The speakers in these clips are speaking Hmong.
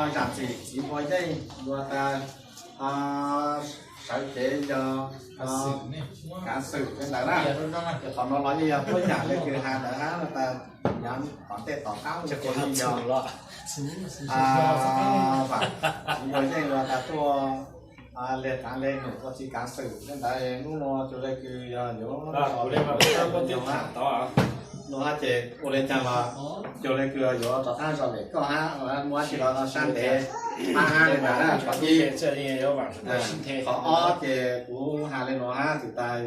Zaam txim txiv npua yeej luag tas sawv cev yog kaav xwm li ntawd na. Ces qhov no los yeej yog tuab yam le kws has ntawd hab, luag tas yav tom ntej tom qab ua ke yeej yog vaam txiv npua yeej luag tas tuaj le kaav le num ua txiv kaav xwm li ntawd. Hnub no cuag le kws yog yuav, no hab ces ua le caag los cuag le kws yuav rov qaab zog lem koj hab, muab tsi los sab ntev paab hab le ntawd na. Qhov ib, qhov ob ces kuv has le nuav hab, txug tas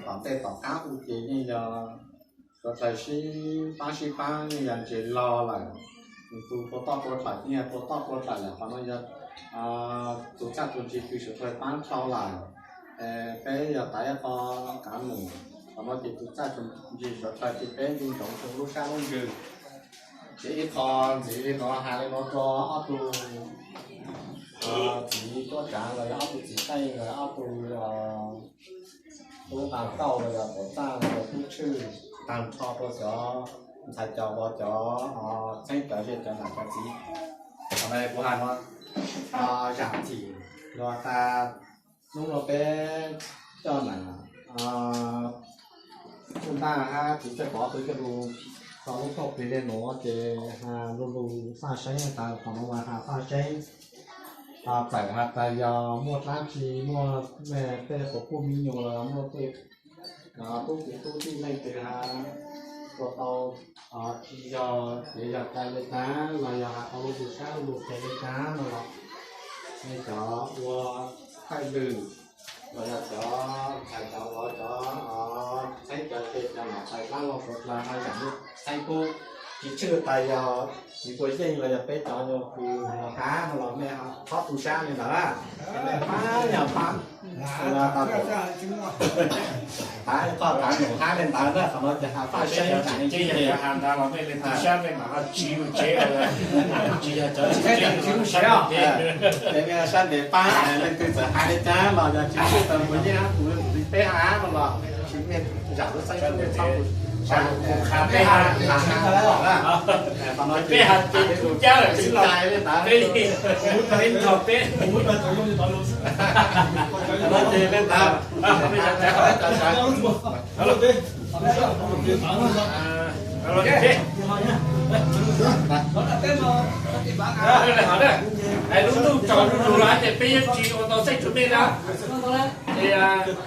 tom ntej tom qab ua ke yeej yog suav dlawg sib paab sib paab yeej yog ntses log lawm. Tug pua toj pua thaim yeej yog pua toj pua thaim lawm, qhov no yog tug txaj tug ntsig kws suav dlawg paab dhau lawm. Peb yog tas ib qho kaav num, qhov no ces tug txaj tug ntsig suav dlawg ces peb ncu ntsoov rua lub sab lub ntsws. Ces ib qho ntxiv li nuav has le nuav rua ob tug txiv tuab tsaav los yog ob tug txiv qeej los ob tug tub nqaa kauj los yog tuam txaj los yog tub tshwj, taag nrho rua cov ntxhais cov vauv cov txheeb cov ze cov nam cov txiv. Qhov no kuv has nuav, zaam txim luag tas hnub nuav peb coj nam txuj ntaj hab txiv txawj pov tw coj lug txog lub toj plig le nuav ces lug lug faj seeb tas qhov nuav mas has faj seeb. Txawm has tas yog muaj dlaab tsi, muaj tej quas puj mi nyuas los muaj tej tub txiv tub tij leej twg has ua tau tsis yog kev yog cai le caag los yog has tau lub lug sab lub lug qhia le caag no los nej cov ua thaij lwm los yog cov ntxhais cov vauv cov txheeb cov ze cov nam tais dlaab lug suav dlawg has zaam lub txheeb kub, tsis tshwj tas yog txiv npua yeej los yog peb cov nyuas kws has no los mej txhob tu sab le ntawd na. Mej paab yog paab, tau tav qoj tav num hab le ntawd na, qhov no ces has faj seeb. Ces yog has ntawd los mej le tu sab mej mam ho tsiv lug tsev, tsis yog cov tsis tseeb. Ces mej sab ntev paab, leej twg txawm has le caag los yog tsis tshwj tas npua yeej hab kuv peb has no los tsis mej zaam lub txheeb kub mej txhob tu sab. Qhov no peb has tsis tub cab lawm xwb los peb li, peb nrog peb. Qhov no ces le ntawd. Lub ntuj tsaus zuj zus lawm ces peb yeej tsis ua tau xeeb tug mej na. Es